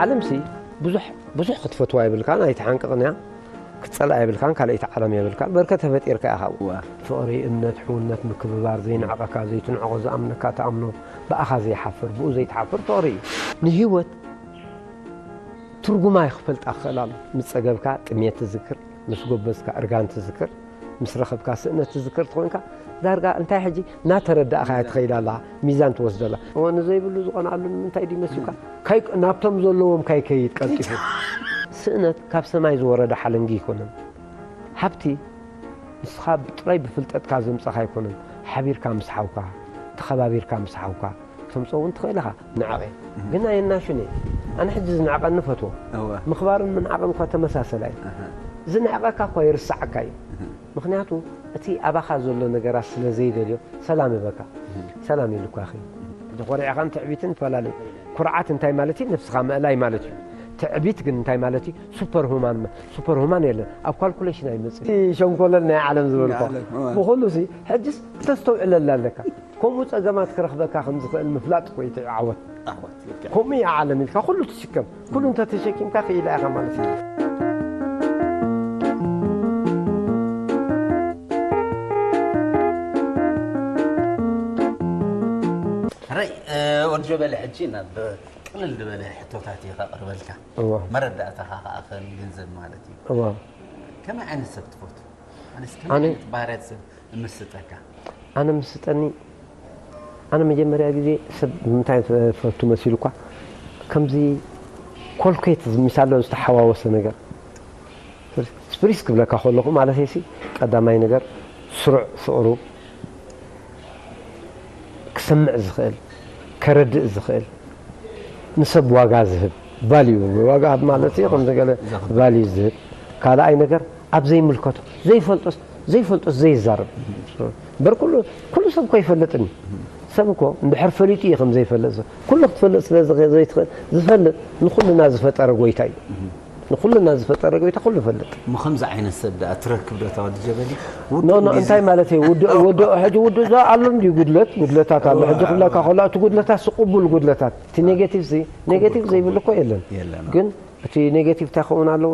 ዓለምሲ ብዙሕ ብዙሕ ክትፈትዋ የብልካን፣ ኣይትሓንቅቕን እያ። ክትጸልኣ የብልካን፣ ካልኣይቲ ዓለም የብልካን። በርከ ተፈጢርካ ኢኻ። እዋ። ፍቕሪ፣ እምነት፣ ሕውነት፣ ምክብባር፣ ዘይንዕቐካ፣ ዘይትንዕቖ፣ ዝኣምነካ ትኣምኖ፣ ብኣኻ ዘይሓፍር፣ ብኡ ዘይትሓፍር ፍቕሪ እዩ። ንህይወት ትርጉማ ይኽፈልጣ ክኽእል ኣሎ። ምስ ጸገብካ ጥሜት ትዝክር፣ ምስ ጎበዝካ እርጋን ትዝክር፣ ምስ ረኸብካ ስእነት ትዝክር ትኾንካ፣ ዳርጋ እንታይ ሕጂ እናተረዳእኻያ ትኸይድ ኣለኻ፣ ሚዛን ትወስደላ። እወ፣ ንዘይብሉ ዝቐንኣሉ ንምንታይ ድዩ መሲልካ? ካይ-፣ ናብቶም ዘለዎም ካይከይድ ቀልጢፉ። ስእነት ካብ ሰማይ ዝወረደ ሓለንጊ ኣይኮነን። ሃብቲ ንስኻ ጥራይ ብፍልጠትካ ዘምጸኻ ኣይኮነን። ሓቢርካ ምስ ሓውካ፣ ተኸባቢርካ ምስ ሓውካ፣ ተምጾ እውን ትኽእል ኢኻ። ንዓቐ። እህ። ግን ኣየናሹን እየ። ኣነ ሕጂ ዝንዕቐኒ ፈትዎ። እወ። ምኽባርን ምንዓቕን እኳ ተመሳሰላይ። ኣሃ። ዝንዕቐካ እኳ ይርስዓካ እዩ። እህ። ምኽንያቱ እቲ ኣባኻ ዘሎ ነገራት ስለ ዘይደልዮ ሰላም ይበካ። እህ። ሰላም ኢሉኳ ይኸይድ። እዚ ኮሪዕኻን ትዕቢትን ይፈላለዩ። ኩርዓት እንታይ ማለት እዩ? ነብስኻ ምእላይ ማለት እዩ። ትዕቢት ግን እንታይ ማለት እዩ? ሱፐር ሁማን መ-፣ ሱፐር ሁማን የለን። ኣብ ካልኩሌሽን ኣይመጽእ። እቲ ሸንኮለል ናይ ዓለም ዝበልኳ። ናይ ዓለም፣ እወ። ብኹሉ ሲ፣ ሕጅስ ክተስተውዕለላ ኣለካ። ከምኡ ጸገማት ክረኽበካ ከም ዝኽእል ምፍላጥ እኮ እዩ እቲ ዓወት። ዓወት፣ ልክዕ። ከምኡ እያ ዓለም ኢልካ ኩሉ ትሽከም። ኩሉ እንተ ተሸኪምካ ክኢላ ኢኻ ማለት እዩ። ሕራይ፣ እ፣ ወዲ ጀበሊ፣ ሕጂ ናብ ቅልል ዝበለ ሕቶታት እየ ከቕርበልካ። እዋ። መረዳእታኻ ከኣ ከም ገንዘብ ማለት እዩ። እዋ። ከመይ ዓይነት ሰብ ትፈቱ? ኣነስ ከመይ ኣነ ዓይነት ባህርያት ሰብ እምስጠካ? ኣነ ምስጠኒ፣ ኣነ መጀመርያ ግዜ ሰብ ብምንታይ ፈቱ መሲሉ እኳ፣ ከምዚ ኮልኩሌት ምስ ኣሎ ዝተሓዋወሰ ነገር። ስፕሪስ ክብለካ ከለኹ ማለተይሲ፣ ቀዳማይ ነገር ስሩዕ ፍቕሩ፣ ክሰምዕ ዝኽእል፣ ከረድእ ዝኽእል፣ ንሰብ ዋጋ ዝህብ፣ ቫልዩ፣ ዋጋ ማለት እዩ፣ ከምዚ ገለ ዘኽብር። ቫልዩ ዝህብ። ካልኣይ ነገር ኣብ ዘይምልከቶ፣ ዘይፈልጦስ፣ ዘይፈልጦስ ዘይዛረብ። እምበር ኩሉ፣ ኩሉ ሰብ እኮ ኣይፈልጥን እዩ። ሰብ እኮ እንድሕር ፈሊጡ እዩ ከም ዘይፈልጥ ሰብ። ኩሉ ክትፈልጥ ስለ ዝኸ-፣ ዘይትኽእል፣ ዝፈልጥ ንኹልና ዝፈጠረ ጎይታ እዩ። ንኹልና ዝፈጠረ ጎይታ ኩሉ ይፈልጥ። እሞ ከምዚ ዓይነት ሰብ ደኣ ትረክብ ዶ እታ ወዲ ጀበሊ? ኖ፣ ኖ፣ ግዜ እንታይ ማለት እዩ? ውድ-፣ ወዶ-፣ ሕጂ ውድእ ዶ ኣሎ እንድዩ ጉድለት? ጉድለታት ኣሎ። ሕጂ ክብለካ ከሎ፣ እቲ ጉድለታት ሲ ቅቡል ጉድለታት። እቲ ኔጌቲቭ ሲ፣ ኔጌቲቭ ዘይብሉ እኮ የለን። የለን። ግን እቲ ኔጌቲቭ እንታይ ክኸውን ኣለዎ?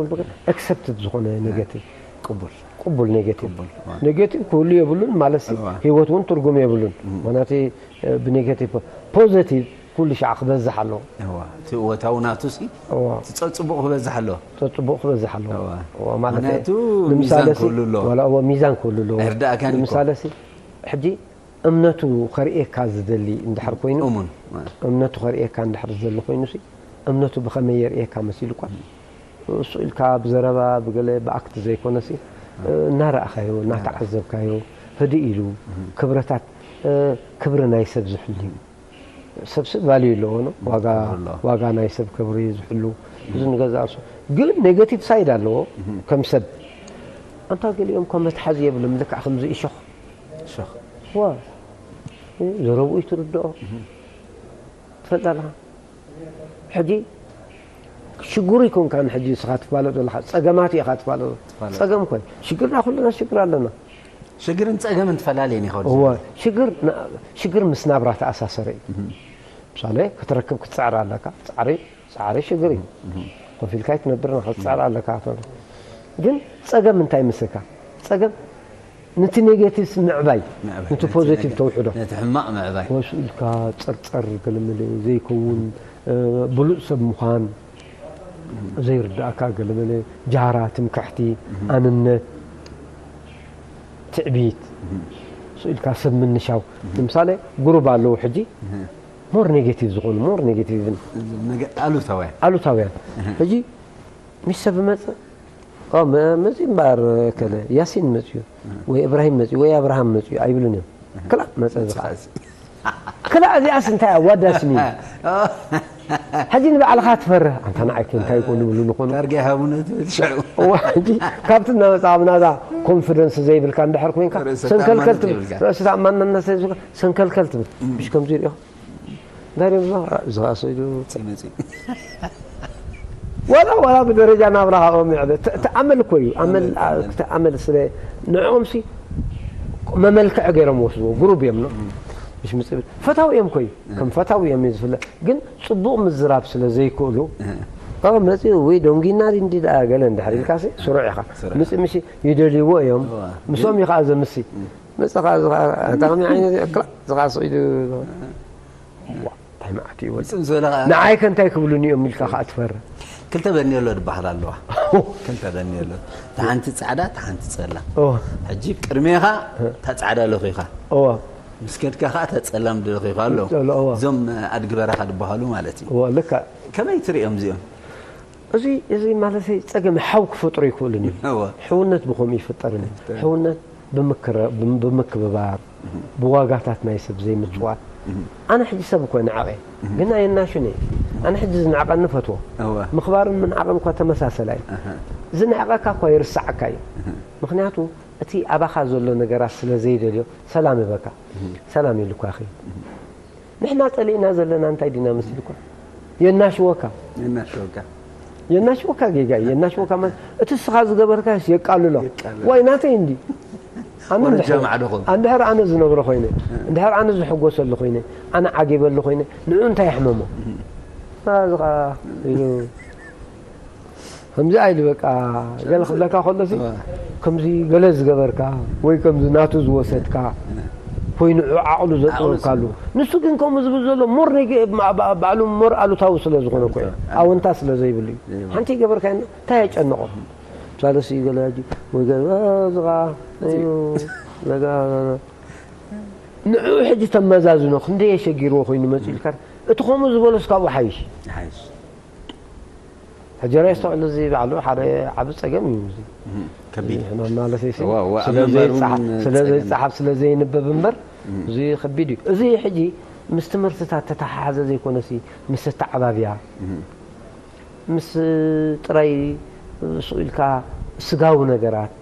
ኣክሰፕትድ ዝኾነ ኔጌቲቭ። ቅቡል። ቅቡል ኔጌቲቭ። ቅቡል፣ እዋ። ኔጌቲቭ ክህሉ የብሉን ማለት ሲ፣ እዋ። ህይወት እውን ትርጉም የብሉን። እም። ምኽንያቱ፣ እ፣ ብኔጌቲቭ፣ ፖዘቲቭ ኩሉ ሻዕ ክበዝሕ ኣለዎ። እዋ፣ እቲ እወታዊ ናቱ ሲ፣ እዋ። እቲ ጸጽቡቕ ክበዝሕ ኣለዎ። ጸጽቡቕ ክበዝሕ ኣለዎ። እዋ። እዋ፣ ማለት ምኽንያቱ ንምሳለ ሚዛን ሲ፣ ክህሉ ኣለዎ። ዋላ እዎ ሚዛን ክህሉ ኣለዎ። ኣይርዳእካን እኮ። ንምሳለ ሲ፣ ሕጂ እምነቱ ከርእየካ ዝደሊ እንድሕር ኮይኑ፣ እሙን። እምነቱ ከርእየካ እንድሕር ዝደሊ ኮይኑ ሲ፣ እምነቱ ብኸመይ የርእየካ መሲሉ እኳ፣ እሱ ኢልካ ብዘረባ፣ ብገለ፣ ብኣክት ዘይኮነ ሲ፣ እናረኣኻዮ፣ እናተዓዘብካዮ፣ ህድእ ኢሉ፣ ክብረታት፣ ክብሪ ናይ ሰብ ዝሕሉ እዩ። ሰብ ሰብ ቫልዩ ኣለዎ፣ ኖ? ዋጋ፣ ክብሪ ኣለዎ። ዋጋ ናይ ሰብ ክብሪ ዝሕሉ፣ እዚ ንገዛእ ርእሱ። ግን ኔጌቲቭ ሳይድ ኣለዎ፣ ከም ሰብ። ኣንታ ገሊኦም እኮ መትሓዚ የብሎም፣ ልክዕ ከምዚ እሾኽ። እሾኽ። ዋ፣ ዘረብኡ ይትርድኦ። ትፈልጥ ኣለኻ። ሕጂ ሽግሩ ኣይኮንካን ሕጂ ንስኻ ትፋለጥ ዘለኻ፣ ጸገማት ኢኻ ትፋለጥ። ትፋለጥ። ጸገም ኮይ፣ ሽግርና ኩልና ሽግር ኣለና። ሽግርን ጸገምን ትፈላለየን ኢኻ ወዲ እወ፣ ዘመን። ሽግር ና-፣ ሽግር ምስ ናብራ ተኣሳሰረ እዩ። እህ። ምሳሌ ክትረክብ ክትጸዕር ኣለካ። ጻዕሪ፣ ጻዕሪ ሽግር እዩ። እህ። ኮፍ ኢልካ ኣይትነብርን ኢኻ፣ ክትጸዕር ኣለካ። ግን ጸገም እንታይ ምስካ? ጸገም ነቲ ኔጌቲቭ ምዕባይ፣ ምዕባይ፣ ነቲ ነቲ ፖዚቲቭ ኔጌ-፣ ተውሕዶ። ነቲ ሕማቕ ምዕባይ። ወሱ ኢልካ ጸርጸር ገለመለ ዘይከውን፣ እ፣ ብሉጽ ሰብ ምዃን ዘይርዳእካ ገለመለ፣ ጃራ፣ ትምክሕቲ፣ እህ። ኣንነት፣ ትዕቢት፣ እህ። ወሱ ኢልካ ሰብ ምንሻው። እህ። ንምሳሌ፣ ጉሩብ ኣለዉ ሕጂ፣ እህ። ሞር ኔጌቲቭ ዝኾኑ፣ ሞር ኔጌቲቭን ነገ-፣ ኣሉታውያን። ኣሉታውያን። እህ። ሕጂ ምስ ሰብ መጽእ፣ ኦ፣ መ-፣ መጺኡ እምበኣር ከለ፣ ያሲን መጺኡ፣ እህ። ወይ እብራሂም መጺኡ፣ ወይ ኣብርሃም መጺኡ ኣይብሉን እዮም። እህ። ክላእ መጸ መጽእ ዝኸኣል። እዚ። ክላእ እዚኣስ እንታይ እያ? ዋዳስኒ። ሕጂ ንባዕልኻ ትፈርህ። ኣንታ ንዓይ ከ እንታይ ይኮኑ ይብሉ ንኾኑ? ታርጋ ይሃቡነ ትብል ሽዑ። እዋ፣ ሕጂ ካብቲ እናመጻ ኣብ ናዛ ኮንፊደንስ ዘይብልካ እንድሕር ኮንካ፣ ርእሰ ሰንከልከል ተኣማንነት ትብል። የብልካ። ርእሰ ተኣማንነት ዘይብልካ፣ ሰንከልከል ትብል። እም። ምሽ ከምዚ ይሪኦ? እንታይ ድዮም ዝብሉ? እዚ ኸኣ ሰይዱ። መጺኡ፣ መጺኡ። ዋላ፣ ዋላ ብደረጃ ናብራ ሃኦም ይዕበ። እቲ፣ እቲ ኣመል እኮ እዩ። ኣመል፣ ኣመል፣ ኣመል። እቲ ኣመል ስለ ንዕኦምሲ መመልክዒ ገይሮም ወስድዎ። ግሩብ እዮም፣ ኖ? እም። ምሽ ምጽብል። ፈታዊ እዮም እኮ እዩ። እም። ከም ፈታዊ እዮም እዩ ዝፍለጥ። ግን ጽቡቕ ምዝራብ ስለ ዘይክእሉ፣ እም። መፂኡ ወይ ደንጊና ድንዲ ደኣ ገለ እንድሕር ኢልካሲ ስሩዕ ኢኻ። ምፂ ምሲ ይደልይዎ እዮም። ምስኦም እዩ ከዓ ዘምሲ። መፅኻ እዚ ከዓ ኣታ ከመይ ዓይነት እክላ እዚ ከዓ ስቕ ኢሉ እንታይ መዓት እዩ ወዲ? ንዓይ ከ እንታይ ክብሉኒ እዮም ኢልካ ከዓ ትፈርህ። ክልተ በኒ ኣሎ ዝበሃል ኣለዋ። ክልተ በኒ ኣሎ። እታ ሓንቲ ፃዕዳ፣ እታ ሓንቲ ፀላም። ሕጂ ቅድሜኻ እታ ፃዕዳ ለኺኻ፣ ምስ ከድካ ከዓ እታ ፀላም ለኺኻ ኣሎ። እዞም ኣድጊ በረኻ ዝበሃሉ ማለት እዩ። ልካ። ከመይ ትሪኦም እዚኦም? እዚ እዚ ማለተይ ፀገም ሓው ክፈጥሩ ይኽእሉን እዩ። ሕውነት ብኸምኡ ይፍጠርን እዩ። ሕውነት ብምክረ- ብም- ብምክብባር፣ ብዋጋታት ናይ ሰብ ዘይምፅዋት። ኣነ ሕጂ ሰብ እኮ ንዓቐ ግን ኣየናሹን እየ። ኣነ ሕጂ ዝንዕቐኒ ፈትዎ። ምኽባርን ምንዓቕን እኳ ተመሳሰላ እዩ። ዝንዕቐካ እኳ ይርስዓካ እዩ። ምክንያቱ እቲ ኣባኻ ዘሎ ነገራት ስለ ዘይደልዮ ሰላም ይበካ። ሰላም ኢሉኳ ይኸይድ። ንሕና ጸሊእና ዘለና እንታይ ዲና መሲልኳ? የናሽወካ። የናሽወካ። የናሽወካ ጌጋ እዩ። የናሽወካ ማለት እቲ እስኻ ዝገበርካስ የቃልሎ። የቃልሎ። ዋይ ናተይ እንዲ። ኣነ ወረጃ እንድሕር- ማዕዶ ኾንኩ። እንድሕር ኣነ ዝነብሮ ኮይነ፣ እንድሕር ኣነ ዝሕጎሰሉ ኮይነ፣ ኣነ ዓጊበሉ ኮይነ፣ ንዑ እንታይ የሕመሞ? እዚ ኸዓ ኢሉ ከምዚ ኣይሉ በቃ ገለ ክብለካ ከሎሲ ከምዚ ገለ ዝገበርካ ወይ ከምዚ ናቱ ዝወሰድካ ኮይኑ ዓቕሉ ዘጥበብካሉ። ንሱ ግን ከምኡ ዝብል ዘሎ ሞር ኔጌ- ባ- ባ- ባዕሉ ሞር ኣሉታዊ ስለ ዝኾነ እኮ እዩ። ኣወንታ ስለ ዘይብሉ እዩ። ሓንቲ ይገበርካ እንታይ የጨንቖ? ሳለሲ ገለ ሕጂ ወይ ገለ ዝኻ ዘጋ ንዕኡ ሕጂ ተመዛዝኖ ክንደይ የሸጊርዎ ኮይኑ መፂኡ ኢልካ እቲ ከምኡ ዝበለስ ካብኡ ሓይሽ። ሓይሽ። ሕጂ ሬስቶራንት እዚ ባዕሉ ሓደ ዓቢ ጸገም እዩ እዚ። ከቢድ። ሕማም ማለት እዩ። እዋ፣ እዋ፣ ኣብ ስለ መንበሩ ዘይጸሓፍ- እውን ስለ ጸገም። ዘይጸሓፍ ስለ ዘይንበብ እምበር እዚ ከቢድ እዩ። እዚ ሕጂ ምስ ትምህርትታት ተተሓሓዘ ዘይኮነሲ ምስ ኣተዓባብያ ምስ ጥራይ ስቕ ኢልካ ስጋዊ ነገራት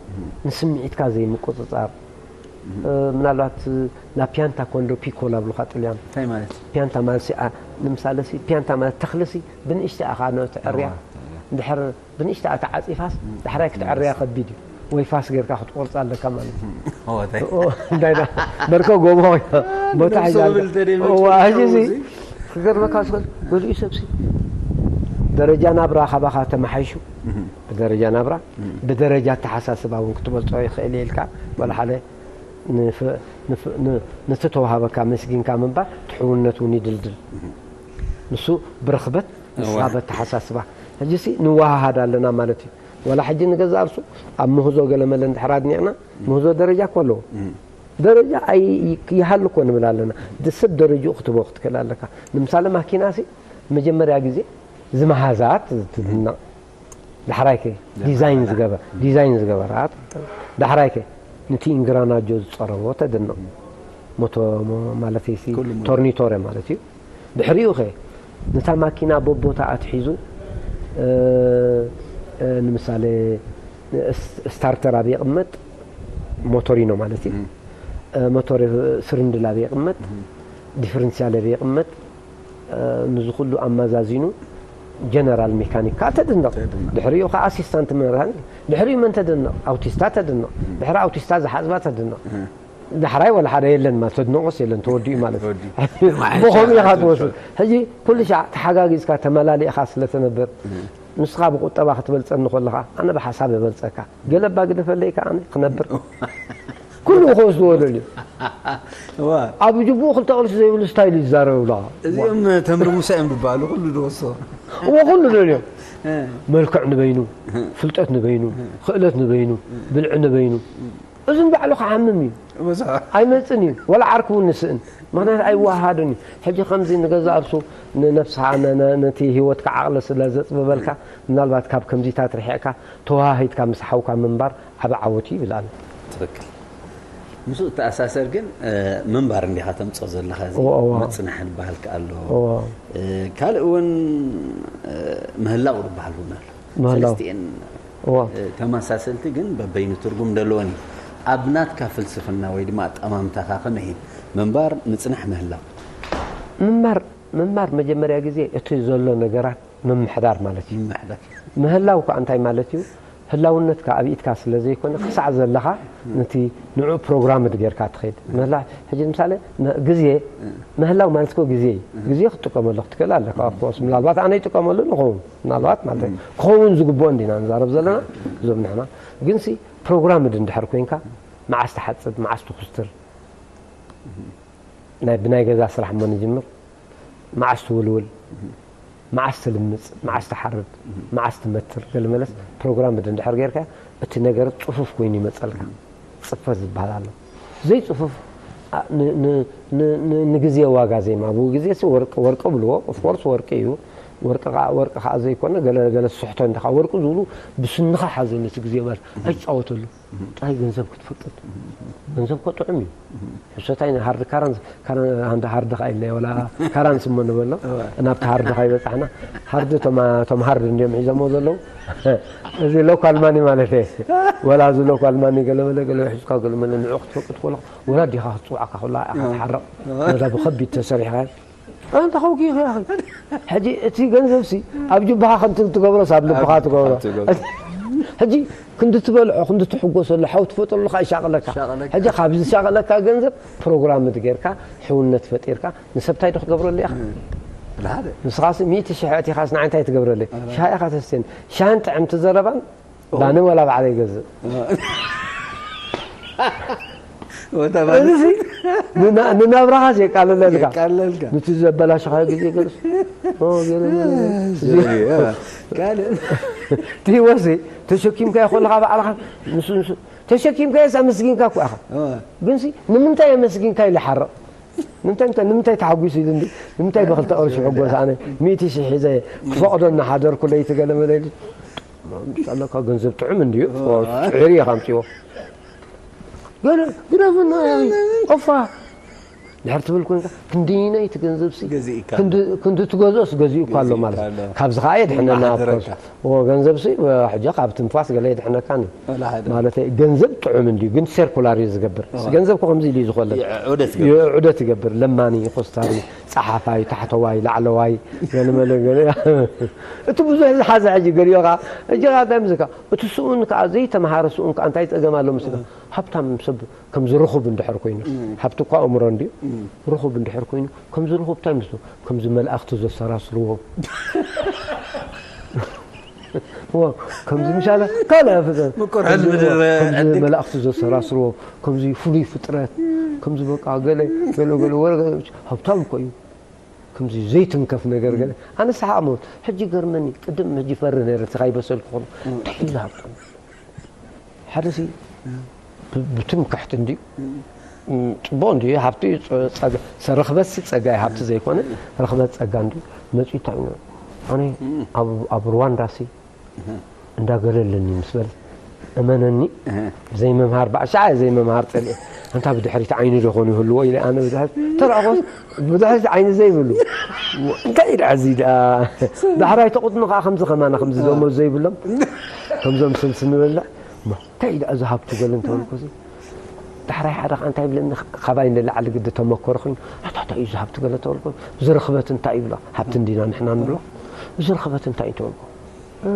ንስምዒትካ ዘይምቁጽጻር ምናልባት ናብ ፒያንታ ኮንዶ ፒኮ ላብሉኻ ጥልያን እንታይ ማለት? ፒያንታ ማለት ሲ- ኣ- ንምሳለ ሲ ፒያንታ ማለት ተኽሊ ሲ ብንእሽተ ኣኻ ነ ትዕርያ እንድሕር ብንእሽተ ኣታ ዓፂፋስ ዳሕራይ ክትዕርያ ከቢድ እዩ ወይ ፋስ ጌርካ ክትቆርፃ ኣለካ ማለት እዩ። እንታይ ዳ በርከ ጎቦ ኮይና ቦታ ሒዛ ኣላ። እዋ፣ ሕጂ እዚ ክገርመካ ዝኽእል ገሊኡ ሰብሲ ደረጃ ናብራ ካባኻ ተመሓይሹ ብደረጃ ናብራ ብደረጃ ኣተሓሳስባ እውን ክትበልፆ ይኽእል እየ ኢልካ ዋላ ሓደ ንፍ- ንፍ- ን- ነቲ ተዋሃበካ መስጊንካ ምንባር ትሕውነት እውን ይድልድል። ንሱ ብርኽበት ንስኻ በተሓሳስባ ሕጂ ሲ ንወሃሃድ ኣለና ማለት እዩ። ዋላ ሕጂ ንገዛእ ርሱ ኣብ ምህዞ ገለመለ እንድሕር ኣድኒቕና ምህዞ ደረጃ እኮ ኣለዎ። ደረጃ ኣይ- ይሃሉ እኮ ንብል ኣለና። ሰብ ደረጅኡ ክትቦ ክትክእል ኣለካ። ንምሳሌ ማኪና ሲ መጀመርያ ግዜ ዝመሃዛ ትድነቕ። ዳሕራይከ ዲዛይን ዝገበር ዲዛይን ዝገበራ ዳሕራይከ ነቲ ኢንግራናጆ ዝፀረቦ ተድንቕ ሞቶ ማለት ሲ ቶርኒቶረ ማለት እዩ። ድሕሪኡ ኸ ነታ ማኪና በቦታ ኣትሒዙ ንምሳሌ ስታርተር ኣብ የቕመጥ ሞቶሪኖ ማለት እዩ። ሞቶር ስርንድል ኣብ የቕመጥ ዲፍረንሲያል ኣብ የቕመጥ ንዚ ኩሉ ኣመዛዚኑ ጀነራል ሜካኒክ ከዓ ተድንቕ። ድሕሪኡ ከዓ ኣሲስታንት መካኒክ ድሕሪኡ መን ተድንቕ? ኣውቲስታ ተድንቕ። ድሕሪ ኣውቲስታ ዝሓዝባ ተድንቕ። ዳሕራይ ወላ ሓደ የለን ማለት ተድንቖስ የለን ተወዲኡ ማለት ብኸምኡ ኢኻ ትወስድ። ሕጂ ኩሉ ሻዕ ተሓጋጊዝካ ተመላሊእኻ ስለ ተነብር ንስኻ ብቁጠባ ክትበልፀኒ ከለኻ ኣነ ብሓሳብ እበልፀካ። ገለ እባ ግደፈለይ ከኣ ኣነ ክነብር ኩሉ ክወስድዎ ደልዩ። ኣብ ጅቡኡ ክልተ ቅርሺ ዘይብሉ ስታይል ይዛረብ ብለኻ። እዚኦም ተምሪ ሙሳ እዮም ዝበሃሉ ኩሉ ዝወስዶ። እዎ ኩሉ ደልዮም። መልክዕ ንበይኑ፣ ፍልጠት ንበይኑ፣ ክእለት ንበይኑ፣ ብልዒ ንበይኑ። እዚ ንባዕሉ ክሓምም እዩ። ኣይመፅን እዩ። ወላ ዓርኪ እውን ንስእን። ምክንያቱ ኣይወሃሃድን እዩ። ሕጂ ከምዚ ንገዛእ ርሱ ንነብስኻ ነቲ ህይወትካ ዓቕሊ ስለ ዘፅብበልካ ምናልባት ካብ ከምዚታት ርሒቕካ ተወሃሂድካ ምስ ሓውካ ምንባር ዓቢ ዓወት እዩ ይብል ኣነ። ትኽክል። ምስኡ እተኣሳሰር ግን ምንባር እንዲኻ ተምፅኦ ዘለኻ እዚ ምፅናሕ ዝበሃል ከኣ ኣሎ። ካልእ እውን ምህላው ዝበሃል እውን ኣሎ። ምህላው። ሰለስቲኤን ተመሳሰልቲ ግን በበይኑ ትርጉም ዘለወን እዩ። ኣብ ናትካ ፍልስፍና ወይ ድማ ኣጠማምታኻ ከመይ እዩ? ምንባር፣ ምፅናሕ፣ ምህላው። ምንባር ምንባር መጀመርያ ግዜ እቲ ዘሎ ነገራት ምምሕዳር ማለት እዩ። ምምሕዳር። ምህላው ከዓ እንታይ ማለት እዩ? ህላውነትካ ኣብ ኢድካ ስለ ዘይኮነ ክሳዕ ዘለኻ ነቲ ንዑ ፕሮግራምድ ጌርካ ትኸይድ። ምህላ ሕጂ ምሳሌ መ- ግዜ ምህላው ማለት እኮ ግዜ እዩ። ግዜ ክትጥቀመሉ ክትክእል ኣለካ። ኦፍኮርስ ምናልባት ኣነ ይጥቀመሉ ንኸውን ምናልባት ማለት እዩ። ክኸውን ዝግብኦ እንዲና ንዛረብ ዘለና እዞም ንሕና ግንሲ ፕሮግራምድ እንድሕር ኮንካ መዓስ ትሓጽብ መዓስ ትኩስትር ናይ ብናይ ገዛ ስራሕ እሞ ንጅምር። መዓስ ትውልውል፣ መዓስ ትልምፅ፣ መዓስ ትሓርድ፣ መዓስ ትመትር፣ ገለመለስ ፕሮግራም እንድሕር ጌርካ እቲ ነገር ፅፉፍ ኮይኑ ይመፀልካ። ፅፈት ዝበሃል ኣሎ። ዘይፅፉፍ ኣ- ን- ን- ን- ን- ንግዜ ዋጋ ዘይማ ብኡ ግዜ ሲ ወርቂ ወርቂ ብልዎ ኦፍኮርስ ወርቂ እዩ። ወርቂ ከዓ ወርቂ ከዓ ዘይኮነ ገለ ገለ ስሕቶ እንዲኻ ወርቂ ዝብሉ ብስንኻ ሓዘ ነቲ ግዜ ማለት ኣይጫወተሉ። ጥራይ ገንዘብ ክትፈቅድ። ገንዘብ እኮ ጥዑም እዩ። ሕሶታይ ሃርድ ካራንስ ካራን ሃንዳ ሃርድ ካ ኢለ ወላ ካራንስ እሞ ንበሎ ናብቲ ሃርድ ካ ይበጻሕና። ሃርድ ቶም ቶም ሃርድ እንዲዮም ሒዘሞ ዘለዉ። እዚ ሎካል ማኒ ማለት እዩ። ወላ እዚ ሎካል ማኒ ገለ መለ ገለ ሒዝካ ገለ መለ ንዑ ክትፈቅድ ከሎ ወላ ዲኻ ክትጽውዓካ ከላ ኢኻ ትሓረቕ። ነዛ ብኸቢድ ተሰሪሕካ ኣንተ ኸውኪ ኢኺ ኣኺ። ሕጂ እቲ ገንዘብ ሲ ኣብ ጅባኻ ከምቲ ትገብሮ ኣብ ልብኻ ትገብሮ። ሕጂ ክንዲ ትበልዖ ክንዲ ትሕጎሰሉ ሓው ትፈጥረሉ ካ ይሻቕለካ። ሕጂ ካብ ዝሻቕለካ ገንዘብ ፕሮግራም ጌርካ ሕውነት ፈጢርካ ንሰብታይ ዶ ክትገብረሉ ኢኻ? ንስኻ ሲ ሚእቲ ሽሕ ኣእቲኻስ ንዓይ እንታይ ትገብረለይ? ሻሂ ኢኻ ተስተኒ። ሻሂን ጥዕምቲ ዘረባን ባኒ ወላ ባዕለይ ይገዝእ። እዚ ንናብራኻስ የቃልለልካ። ንቲ ዘበላሸኻዮ ግዜ ገለስ ትህወሲ ተሸኪምካዮ ከለኻ ባዕልኻ ምስ ተሸኪምካዮስ ኣመስጊንካ እኮ ኢኻ። ግንሲ ንምንታይ ኣመስጊንካ ኢሉ ይሓርቕ። ንምንታይ ምንታይ ንምንታይ ተሓጒሱ ኢሉ እንዲ ንምንታይ ብክልተ ቅርሺ ሕጎስ ኣነ ሚእቲ ሺሕ ሒዘ ክፈቕዶ እናሓደርኩ ለይቲ ገለ መለ ኢሉ ኣለካ ገንዘብ ጥዑም እንድዩ ጽዕሪ ኢኻ ኣምጽዎ ገለ ግደፍና ኦፋ ድሕር ትብል ኮንካ ክንደይናይ እቲ ገንዘብ ሲ ገዚእካ። ክንዲ ክንዲ ትገዝኦስ ገዚኡ እኳ ኣሎ ማለት እዩ። ገዚእካ ኣሎ። ካብዚ ከዓ የድሕነና ማሕደረካ። ኦፍኮርስ። ኦ ገንዘብ ሲ ሕጂ ካብ ትንፋስ ገለ የድሕነካኒ ወላ ሓደ። ማለት ገንዘብ ጥዑም እንድዩ ግን ሴርኩላር እዩ ዝገብር። ገንዘብ እኮ ከምዚ ኢሉ እዩ ዝኾለል። ዑደት ይገብር። ዑደት ይገብር። ለማኒ፣ ኮስታሪ፣ ጸሓፋይ፣ ታሕተዋይ፣ ላዕለዋይ፣ ገለ መለ ገለ። እቲ ብዙሕ ዝሓዘ ሕጂ ገሊኦ ከዓ ሕጂ ከዓ እንታይ ምስካ እቲ ስኡን ከዓ ዘይተምሃረ ስኡን ከዓ እንታይ ጸገም ኣሎ ምስካ ሃብታም ሰብ ከምዚ ርኹብ እንድሕር ኮይኑ፣ ሃብቲ እኳ ኣእምሮ እንድዩ፣ ርኹብ እንድሕር ኮይኑ፣ ከምዚ ርኹብ እንታይ ምስሉ? ከምዚ መላእኽቲ ዘሰራስርዎ። ዋ፣ ከምዚ ምሻለ ካልእ ፍጥረት። ምቁር ከምዚ ህዝቢ ዋ፣ ከምዚ ዕድግ። መላእኽቲ ዘሰራስርዎ፣ ከምዚ ፍሉይ ፍጥረት፣ ከምዚ በቃ ገለ፣ ገለ፣ ገለ፣ ወረ፣ ገለ፣ ሃብታም እኮ እዩ። ከምዚ ዘይትንከፍ ነገር ገለ። ኣነ ሰሓቕ መውት። ሕጂ ገርመኒ፣ ቅድም ሕጂ ፈርህ ነይረ፣ እቲ ካይበሰልኩ ከሎ፣ እንታይ እዩ ዝሃብቶም? ሓደ ሲ ብ- ብትምክሕቲ እንድዩ። ም፣ ጽቡቕ እንድዩ፣ ሃብቲ እዩ፣ ጸ- ጸጋ፣ ሰ- ርኽበት ሲ ጸጋ እዩ፣ ሃብቲ ዘይኮነ፣ ርኽበት ጸጋ እንድዩ። መጺኡ እንታይ እዩ? ኣነ ኣብ ኣብ ሩዋንዳ ሲ እንዳገለለኒ ምስ በል፣ እመነኒ፣ ዘይምምሃር፣ ባዕሻ ዘይምምሃር ጸሊኤ። ኣንታ ብድሕሪት ዓይኒ ዶ ኾን ይህልዎ ኢለ ኣነ ብድሕሪት ተረኣኹስ፣ ብድሕሪት ዓይኒ ዘይብሉ። እንታይ እዩ ደኣ እዚ ደኣ? ዳሕራይ ተቑጥኑ ከኣ ከምዚ ከማና ከምዚ ደሞዝ ዘይብሎም፣ ከምዞም ስልሲ ንበልዕ። እሞ እንታይ እዩ ደኣ እዚ ሃብቱ ገለ እንተበልኩ እዚ? ዳሕራይ ሓደ ከኣ እንታይ ይብለኒ? ካባይ ንላዕሊ ግዲ ተመኮረ ኮይኑ፣ ኣታ እንታይ እዩ እዚ ሃብቲ ገለ ተበልኩ? እዚ ርኽበት እንታይ ይብሎ? ሃብቲ እንዲና ንሕና ንብሎ። እዚ ርኽበት እንታይ እዩ ተበልኩ? እ፣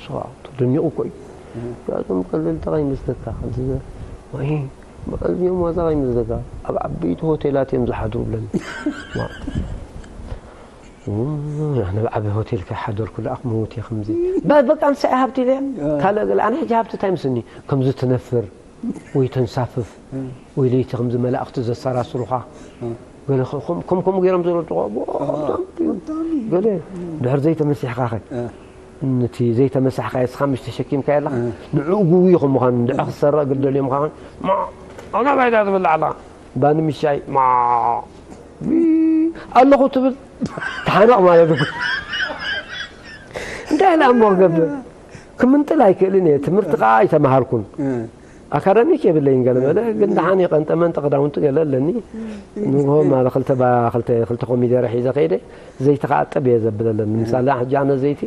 ስዋ፣ ተደኒቑ እኮ እዩ። እም። እዚኣቶም ቀለልቲ ከይመስለካ፣ ከምዚ ዝበለ፣ ወይ፣ ብቐልቢኦም ዋዛ ከይመስለካ፣ ኣብ ዓበይቲ ሆቴላት እዮም ዝሓድሩ ብለኒ። ዋ። እም፣ ኣነ ኣብ ዓቢ ሆቴል ከይሓደርኩ ደኣ ክመውት እየ ከምዚ። በ-፣ በቃ ንሳ እያ ሃብቲ ኢለ እያ። እ። ካልእ ገለ፣ ኣነ ሕጂ ሃብቲ እንታይ ምስኒ? ከምዚ ትነፍር፣ ወይ ተንሳፍፍ፣ እ። ወይ ለይቲ ከምዚ መላእኽቲ ዘሰራስሩኻ። እ። ገለ ከ-፣ ከም-፣ ከም-፣ ከምኡ ገይሮም ዘረድቑ፣ ዋ፣ እ። ሃብታም እዩ። ሃብታም እዩ። ገለ፣ እ። ድሕር ዘይተመሲሕኻ ኸ? እ። ነቲ ዘይተመሳሕካዮ እስኻ ምሽ ተሸኪምካዮ ኣለኻ፣ እ። ንዕኡ ግዊ ከም ምዃኑ፣ እንድዒ ክሰረቕ ግደል እዮም ምዃኑ፣ ማ፣ ኣነ ባይታ ትብል ኣላ፣ ባኒ ምሻይ፣ ማ፣ ዊ፣ ኣለኹ ትብል፣ ተሓነቕ ማለት እኮ። እንታይ ኢላ እሞ ክገብር? ክምንጥል ኣይክእልን እየ፣ ትምህርቲ ከኣ ኣይተማሃርኩን። እ። ኣካዳሚክ የብለይን ገለ መለ፣ ግን ደሓን ይቐንጠ መንጠ ክዳውንቲ ገለ ኣለኒ። ንግሆ ማለ ክልተ ባ-፣ ክልተ፣ ክልተ ኮሚደረ ሒዘ ከይደ፣ ዘይቲ ከኣ ጥብ እየ ዘብለለን። ንምሳሌ፣ ሕጂ ኣነ ዘይቲ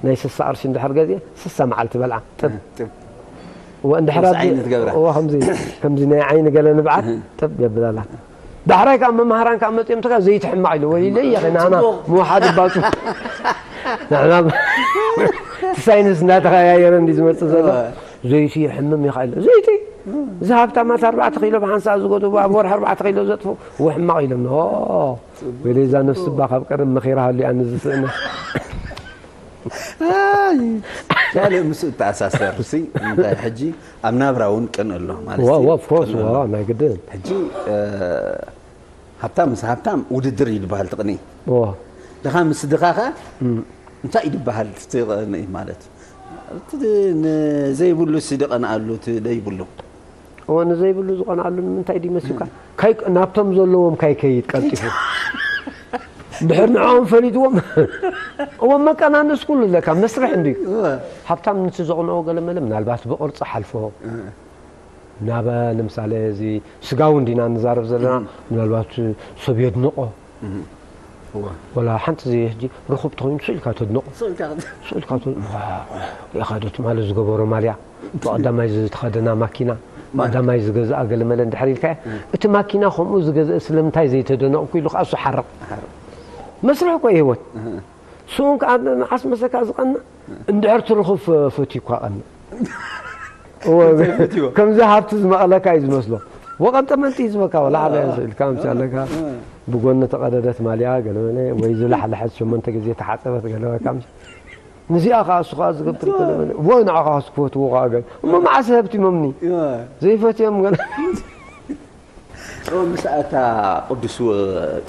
ናይ ስሳ ቅርሺ እንድሕር ገዚአ፣ ስሳ መዓልቲ በልዓ፣ ጥብ። ጥብ። እወ፣ እንድሕር ከምዚ ኣቢ-፣ ዓይነት ገብራ። እወ፣ ከምዚ፣ ከምዚ ናይ ዓይኒ ገለ ንብዓት፣ እህ። ጥብ የብለላ። ዳሕራይ ከዓ መምሃራን ከዓ መፅኦም ተካ ዘይቲ ሕማቕ ኢሉ ወሊለ እየ ናና ምውሓድ ባፁ ንሕና እቲ ሳይንስ እናተኸያየረ እንዲ ዝመፅእ ዘሎ ዘይቲ ይሕምም ይኽእል ዘይቲ እዚ ሃብታማት ኣርባዕተ ኪሎ ብሓንሳ ዝገዱ ኣብ ወርሒ ኣርባዕተ ኪሎ ዘጥፉ ወሕማቕ ኢሎም ኖ ወይለዛ ነፍስባ ካብ ቀደም መኺራ ሃሊኣኒ ዝስእነ ካልእ ምስ እተኣሳሰር ሲ እንታይ ሕጂ ኣብ ናብራ እውን ቅን ኣሎ ማለት እዩ። ኦፍኮርስ ናይ ግድን ሕጂ ሃብታም ምስ ሃብታም ውድድር ይድበሃል ትቕኒ ድኻ ምስ ድኻ ኸ እንታይ ይድበሃል ትቕኒ ማለት እቲ ንዘይብሉ ሲ ድቐንኣሉ እቲ ደይብሉ እወ ንዘይብሉ ዝቐንኣሉ ንምንታይ ድዩ መሲልካ ናብቶም ዘለዎም ካይከይድ ቀልጢፉ ድሕር ንዕኦም ፈሊጥዎም እወ መቀናነስ ኩሉ ኣለካ መስርሕ እንድዩ ሃብታም ንቲ ዘቕንኦ ገለመለ ምናልባት ብቕርፂ ሓልፎ ናብ ንምሳሌ እዚ ስጋዊ እንዲና ንዛረብ ዘለና ምናልባት ሰብ የድንቆ ወላ ሓንቲ እዚ ሕጂ ርኹብ ተኾይኑ ስኢልካ ተድንቆ ስኢልካ ኢኻ ዶ ትማሊ ዝገበሮ ማልያ ብቐዳማይ ዝተኸደና ማኪና ብቐዳማይ ዝገዝኣ ገለመለ እንድሕር ኢልካ እቲ ማኪና ከምኡ ዝገዝአ ስለምንታይ ዘይተደነቕኩ ኢሉ ከዓ እሱ ሓርቕ መስርሕ እኮ እዩ ህይወት ስኡን ከዓ መዓስ መሰካ ዝቐንእ እንድሕር ትርኹብ ፈትዩ እኳ ቀንእ ከምዚ ሃብቲ ዝመቐለካ እዩ ዝመስሎ ወቐንጠመንጢ እዩ ዝበካ ወላ ሓደ ኢልካ ምስ ኣለካ ብጎኒ ተቐደደት ማልያ ገለበለ ወይ ዝላሕለሐት ሸሞንተ ግዜ ተሓፀበት ገለበካ ምስ ንዚኣ ከዓ እሱ ከዓ ዝገብር ገለበለ ወይ ንዓ ከዓ ስክፈትዎ ከዓ ገለ እሞ መዓስ ሃብቲሞምኒ ዘይፈትዮም ገለ ምስ ኣታ ቅዱስ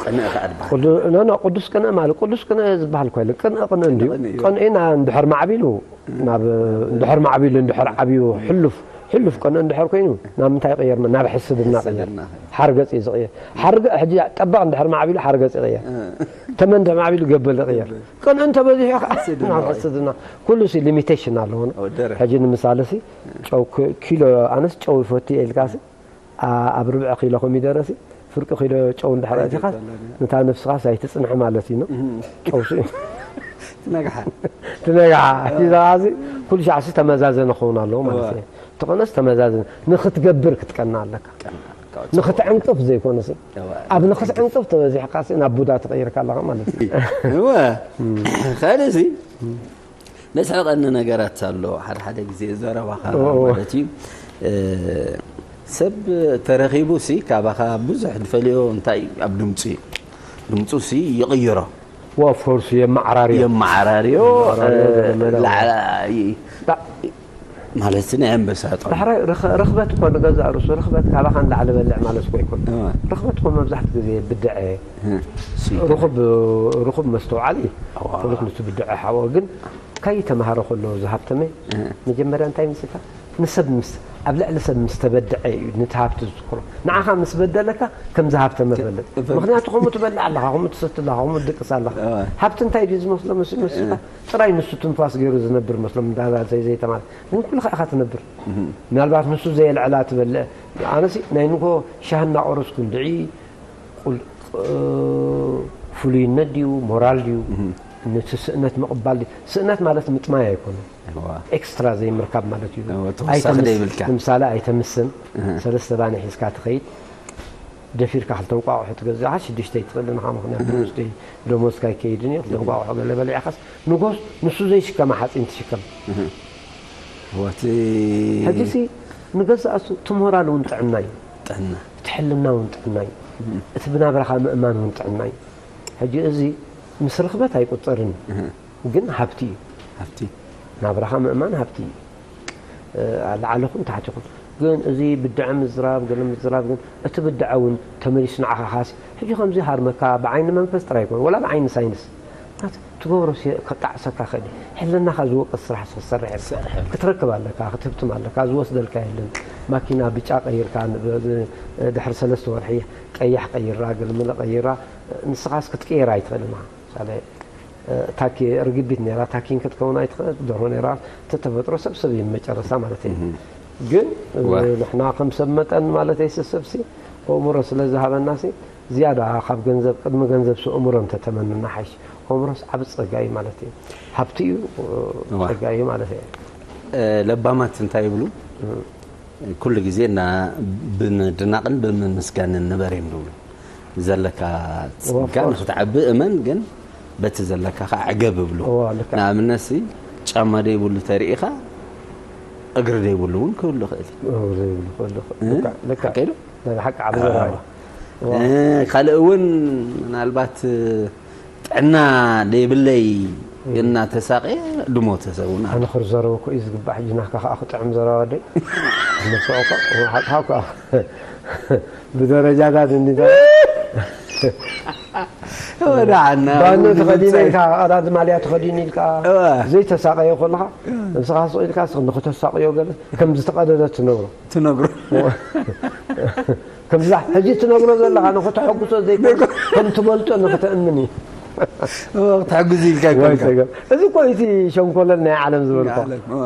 ቅንእ ከዓ ድበሃል ኖ ቅዱስ ቅንእ ማለት ቅዱስ ቅንእ ዝበሃል ኮይለ ቅንእ ቅንእ እንድዩ ቅንእ እንድሕር ማዕቢሉ ናብ እንድሕር ማዕቢሉ እንድሕር ዓብዩ ሕሉፍ ሕሉፍ ቅንእ እንድሕር ኮይኑ ናብ ምንታይ ይቕየር ናብ ሕስድና ቅየር ሓርገፅ እዩ ዝቕየር ሓርገ ሕጂ ጠበቕ እንድሕር ማዕቢሉ ሓርገፅ ይቕየር ተመን እንድሕር ማዕቢሉ ገበል ይቕየር ቅንእ እንተበዚሑ ከዓ ናብ ሕስድና ኩሉ ሲ ሊሚቴሽን ኣለዎ ሕጂ ንምሳሌ ሲ ጨው ኪሎ ኣነስ ጨው ይፈቱ ኢልካ ሲ ኣብ ርብዒ ኪሎ ኮሚደረ ሲ ፍርቂ ኪሎ ጨው እንድሕር ኣእቲኻስ ነታ ነፍስኻስ ኣይትፅንሕ ማለት እዩ ጨው ሲ ትነግሓ ትነግሓ ሒዛ ሲ ኩሉ ሻዕ ሲ ተመዛዘነ ክኸውን ኣለዎ ማለት እዩ ተኾነስ ተመዛዘነ ንክትገብር ክትቀና ኣለካ ንክትዕንቅፍ ዘይኮነ ሲ ኣብ ንክትዕንቅፍ ተበዚሕካ ሲ ናብ ቡዳ ተቐይርካ ኣለኻ ማለት እዩ እወ ካልእ ሲ ነስሕቐኒ ነገራት ኣሎ ሓደ ሓደ ግዜ ዘረባኻ ማለት እዩ ሰብ ተረኺቡ ሲ ካባኻ ብዙሕ ዝፈልዮ እንታይ ኣብ ድምፂ እዩ ድምፁ ሲ ይቕይሮ ወፍርሱ የመዓራርዮ የመዓራርዮ ማለት ናይ ኣንበሳ ዳሕራይ ርኽበት እኮ ንገዛእ ርእሱ ርኽበት ካባኻ ንላዕሊ በልዕ ማለት እኮ ይኮን ርኽበት እኮ መብዛሕቲ ግዜ ብድዐ ርኹብ መስተውዓሊ ፍሉት ንሱ ብድዐ ሓወ ግን ከይተምሃረ ከሎ ዝሃብተመ መጀመርያ እንታይ ምስልካ ንሰብ ምስ ኣብ ልዕሊ ሰብ ምስ ተበድዐ እዩ ነቲ ሃብቲ ዝዝክሮ ንዓኻ ምስ በደለካ ከም ዝሃብተመ ፈልጥ ምክንያቱ ከምኡ ትበልዕ ኣለኻ ከምኡ ትሰቲ ኣለኻ ከምኡ ትድቅስ ኣለኻ ሃብቲ እንታይ ድዩ ዝመስሎ መስ መስልካ ጥራይ ንሱ ትንፋስ ገይሩ ዝነብር መስሎም እንዳዛ ዘይተማር ግን ኩልኻ ኢኻ ትነብር ምናልባት ንሱ ዘየልዕላ ትበልዕ ኣነሲ ናይ ንጎ ሻህ እናቆረስኩ እንድዒ ፍሉይነት ድዩ ሞራል ድዩ ነቲ ስእነት ምቕባል ድዩ ስእነት ማለት ምጥማይ ኣይኮነ ኤክስትራ ዘይምርካብ ማለት እዩ ንምሳሌ ኣይተምስን ሰለስተ ባኒ ሒዝካ ትኸይድ ደፊርካ ክልተ እንቋቑሑ ትገዝእ ሽዱሽተ ይትኽእል ንኻ ምክንያቱ ውሽጢ ደሞዝካ ይከይድን እዩ ክልተ እንቋቑሑ ገለ በሊዕኻስ ንጎስ ንሱ ዘይሽከማ ሓፂን ትሽከም ሕጂሲ ንገዛእ እሱ እቲ ሞራል እውን ጥዕና እዩ ጥዕና እቲ ሕልና እውን ጥዕና እዩ እቲ ብናብራኻ ምእማን እውን ጥዕና እዩ ሕጂ እዚ ምስ ርኽበት ኣይቁፀርን እዩ ግን ሃብቲ እዩ ሃብቲ ናብራኻ ምእማን ሃብቲ እዩ ላዕለኹም ታሕቲኹም ግን እዚ ብድዐ ምዝራብ ገለ ምዝራብ ግን እቲ ብድዐ እውን ተመሊሱ ንዓኻ ካሲ ሕጂ ከምዚ ሃርመካ ብዓይኒ መንፈስ ጥራይ ይኮን ወላ ብዓይኒ ሳይንስ ትገብሮ ከጣዕሰካ ክእል ሕልናኻ ዝወቅስ ስራሕ ክትሰርሕ ክትረክብ ኣለካ ክትህብትም ኣለካ ዝወስደልካ የለን ማኪና ብጫ ቀይርካ ድሕሪ ሰለስተ ወርሒ ቀያሕ ቀይራ ገልምለ ቀይራ ንስኻስ ክትቅየር ኣይትኽእልን ኢኻ ምሳሌ ታኪ ርግቢት ነራ ታኪን ክትከውን ኣይትኽእል ደርሆ ነራ ተተፈጥሮ ሰብ ሰብ እዩ መጨረሳ ማለት እዩ ግን ንሕና ከም ሰብ መጠን ማለት እዩ ሰብ ሲ ኣእምሮ ስለ ዝሃበና ሲ ዝያዳ ካብ ገንዘብ ቅድሚ ገንዘብ ሲ ኣእምሮ እንተተመንና ሓይሽ ኣእምሮስ ዓብ ጸጋ እዩ ማለት እዩ ሃብቲ እዩ ጸጋ እዩ ማለት እዩ ለባማት እንታይ ይብሉ ኩሉ ግዜ እና ብምድናቕን ብምምስጋንን ንበር እዮም ዝብሉ ዘለካ ጸጋ ንክትዓቢ እመን፣ ግን በቲ ዘለካ ከዓ ዕገብ እብሉ። ንኣብነት ሲ ጫማ ደይብሉ ተርእኻ እግሪ ደይብሉ እውን ክህሉ ይኽእል እዩ። ዘይብሉ ክህሉ ይኽእል። ሓቂ ዶ? ናይ ሓቂ ዓቢ ዘረባ። ካልእ እውን ምናልባት ጥዕና ደይብለይ እና ተሳቀየ ድሞተ ሰብ እውን ኣሎ። ኣነ ክርዘረበ እኮ እዩ ዝግባእ። ሕጂ ናካ ከዓ ክጥዕም ዘረባ ደይ መሰቆ ሓቅሓ ብደረጃታት እንዲታ ወዳዓና ባኖ ተኸዲነ ኢልካ፣ ቀዳድ ማልያ ተኸዲኑ ኢልካ ዘይተሳቀዮ ከለኻ ንስኻ ስቕ ኢልካ ንክተሳቅዮ ገለ ከም ዝተቐደደ ትነብሮ ትነግሮ ከምዛ ሕጂ ትነግሮ ዘለኻ ንክተሐጉሶ ዘይኮን ከም ትበልጦ ንክተእምን እዩ። ክትሕግዙ ኢልካ ይኮንካ። እዚ እኮ እቲ ሸንኮለል ናይ ዓለም ዝበልኮ